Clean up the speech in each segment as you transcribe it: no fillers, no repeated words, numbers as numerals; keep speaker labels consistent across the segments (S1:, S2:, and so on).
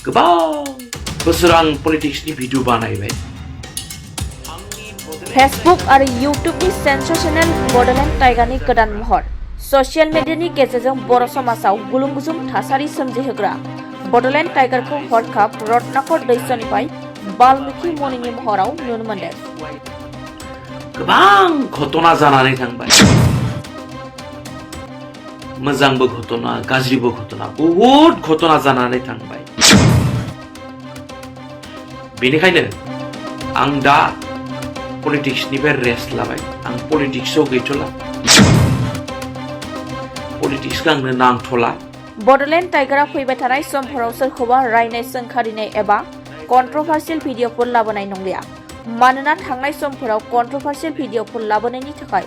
S1: गोबां बोसोर आं पलिटिक्सनि भिडिअ बानायबाय।
S2: फेसबुक आरो इउट्यूबनि सेन्सेसनेल बड'लेण्ड टाइगारनि गोदान महर ससियेल मिडियानि गेजेरजों बर' समाजाव गुलुं गुजुं थासारि सोमजिहोग्रा बड'लेण्ड टाइगारखौ हरखाब रत्नाकर दैसनिफ्राय बाल्मिकि मणिनि महराव नुनो मोनदों।
S1: गोबां घटना जानानै थांबाय, मोजांबो घटना गाज्रिबो घटना बहुद घटना जानानै थांबाय। बेनिखायनो आं दा पलिटिक्सनिफ्राय रेस्ट लाबाय। आं पलिटिक्सआव गैथ'ला, पलिटिक्सखौ आंनो नांथ'ला।
S2: बड'लेण्ड टाइगारा फैबाय थानाय समफोराव सोरखौबा रायनाय सोंखारिनाय एबा कन्ट्रभार्सियेल भिडिअफोर लाबोनाय नंलिया। मानोना थांनाय समफोराव कन्ट्रभार्सियेल भिडिअफोर लाबोनायनि थाखाय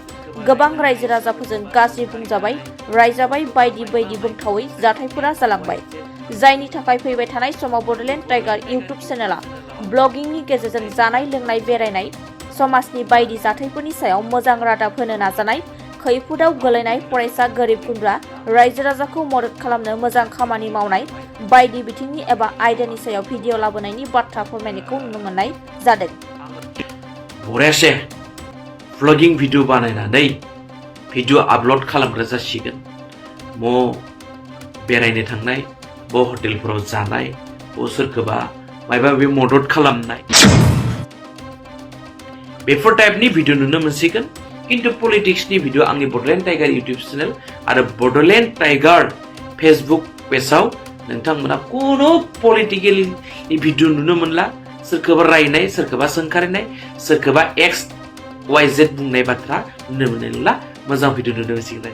S2: गोबां रायजो राजाफोरजों गाज्रि बुंजाबाय, रायजाबाय, बायदि बायदि बुंथावै जाथायफोरा जालांबाय। जायनि थाखाय फैबाय थानाय समाव बड'लेण्ड टाइगार इउट्यूब चेनेला ब्लगिंनि गेजेरजों जानाय लोंनाय बेरायनाय समाजनि बायदि जाथायफोरनि सायाव मोजां रादाब होनो नाजानाय, खैफोदाव गोलैनाय फरायसा गोरिब गुन्द्रा रायजो राजाखौ मदद खालामनो मोजां खामानि मावनाय बायदि बिथिंनि एबा आयदानि सायाव भिडिअ लाबोनायनि बाथ्रा फोरमायनायखौ नुनो मोननाय जादों।
S1: बरेसे ब्लगिं भिडिअ बानायनानै भिडिअ आपल'ड खालामग्रा जासिगोन। बेरायनो थांनाय, हटेलफोराव जानाय, सोरखौबा माबा माबि मदद खालामनाय, बेफोर टाइपनि भिडिअ नुनो मोनसिगोन। किन्तु पलिटिक्सनि भिडिअ आंनि बड'लेण्ड टाइगार इउट्यूब चेनेल आरो बड'लेण्ड टाइगार फेसबुक पेजाव नोंथांमोना कुनु पलिटिकेलनि भिडिअ नुनो मोनला। सोरखौबा रायनाय, सोरखौबा सोंखारिनाय, सोरखौबा एक्स वाइ जेड बुंनाय बाथ्रा नुनो मोननाय नंला। मोजां भिडिअ नुनो मोनसिगोन।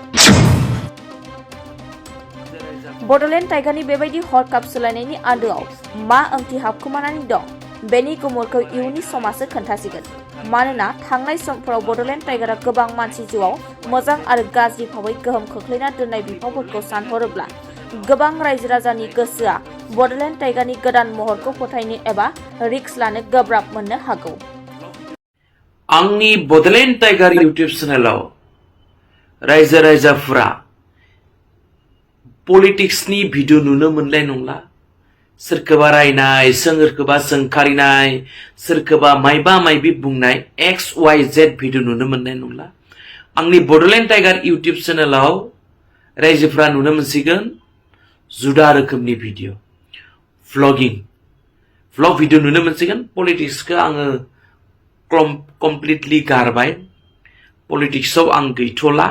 S2: बड'लेण्ड टाइगारनि बेबायदि हरखाब सोलायनायनि आन्दोआव मा ओंथि हाबखोमानानै दं, बेनि गुमुरखौ इयुननि समाजो खोन्थासिगोन। मानोना थांनाय समफोराव बड'लेण्ड टाइगारा गोबां मानसि जिउआव मोजां आरो गाज्रि भाबै गोहोम खोख्लैना दोननाय बिफावफोरखौ सानहरोब्ला गोबां रायजो राजानि गोसोआ बड'लेण्ड टाइगारनि गोदान महरखौ फोथायनो एबा रिक्स लानो गोब्राब मोननो हागौ।
S1: आंनि बड'लेण्ड टाइगार इउट्यूब चेनेलाव रायजो राजाफोरा पलिटिक्सनि भिडिअ नुनो मोननाय नंला। सोरखौबा रायनाय, सोरखौबा सोंखारिनाय, सोरखौबा मायबा मायबि बुंनाय एक्स वाइ जेड भिडिअ नुनो मोननाय नंला। आंनि बड'लेण्ड टाइगार इउट्यूब चेनेलाव रायजोफोरा नुनो मोनसिगोन जुदा रोखोमनि भिडिअ, भ्लग भिडिअ नुनो मोनसिगोन। पलिटिक्सखौ आङो कमप्लिटलि गारबाय, पलिटिक्सआव आं गैथ'ला।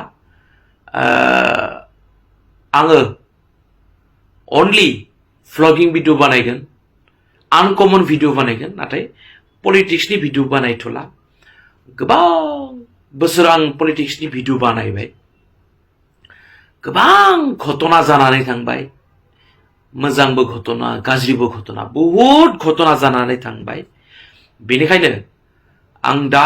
S1: आङो अनलि भ्लगिं भिडिअ बानायगोन, आनकमन भिडिअ बानायगोन, नाथाय पलिटिक्सनि भिडिअ बानायथ'ला। गोबां बोसोर आं पलिटिक्सनि भिडिअ बानायबाय, गोबां घटना जानानै थांबाय, मोजांबो घटना गाज्रिबो घटना बहुद घटना जानानै थांबाय। बेनिखायनो आं दा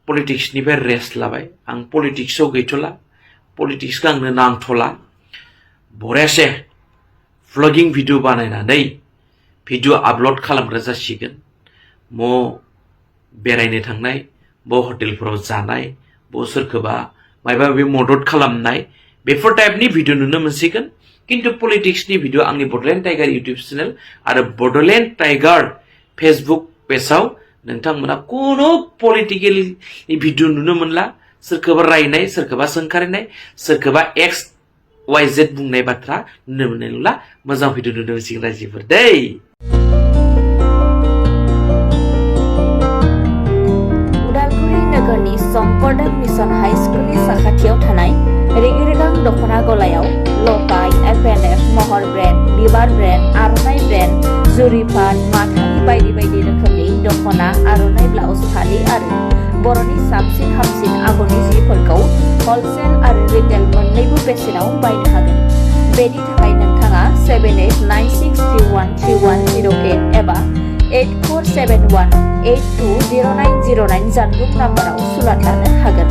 S1: पलिटिक्सनिफ्राय रेस्ट लाबाय। आं पलिटिक्सआव गैथ'ला, पलिटिक्सखौ आंनो नांथ'ला। बरेसे ब्लगिं भिडिअ बानायनानै भिडिअ आपल'ड खालामग्रा जासिगोन। बेरायनो थांनाय, हटेलफोराव जानाय, सोरखौबा माबा माबि मदद खालामनाय, बेफोर टाइपनि भिडिअ नुनो मोनसिगोन। किन्तु पलिटिक्सनि भिडिअ आंनि बड'लेण्ड टाइगार इउट्यूब चेनेल आरो बड'लेण्ड टाइगार फेसबुक पेजाव नोंथांमोना कुनु पलिटिकेलनि भिडिअ नुनो मोनला। सोरखौबा रायनाय, सोरखौबा सोंखारिनाय, सोरखौबा एक्स वाइ जेड बुंनाय बाथ्रा नुनो मोननाय नंला। मोजां भिडिअ नुनो मोनसिगोन रायजोफोर दै।
S2: उदालगुरि नोगोरनि संकरदेव मिशन हाई स्कुलनि साखाथियाव थानाय रेगे रेगां दख'ना गलायाव लफाय, FNF, महर ब्रेन्ड, बिबार ब्रेन्ड, आर'नाइ ब्रेन्ड, जुरिपाट, माथानि बायदि बायदि रोखोमनि दख'ना, आर'नाइ ब्लाउस, फालि आरो बर'नि साबसिन हामसिन आगरनि जिफोरखौ हलसेल आरो रिटेल मोन्नैबो बेसेनाव बायनो हागोन। बेनि थाखाय नोंथाङा 7896313108 एबा 8471820909 जानबुं नाम्बाराव सुलाद लानो हागोन।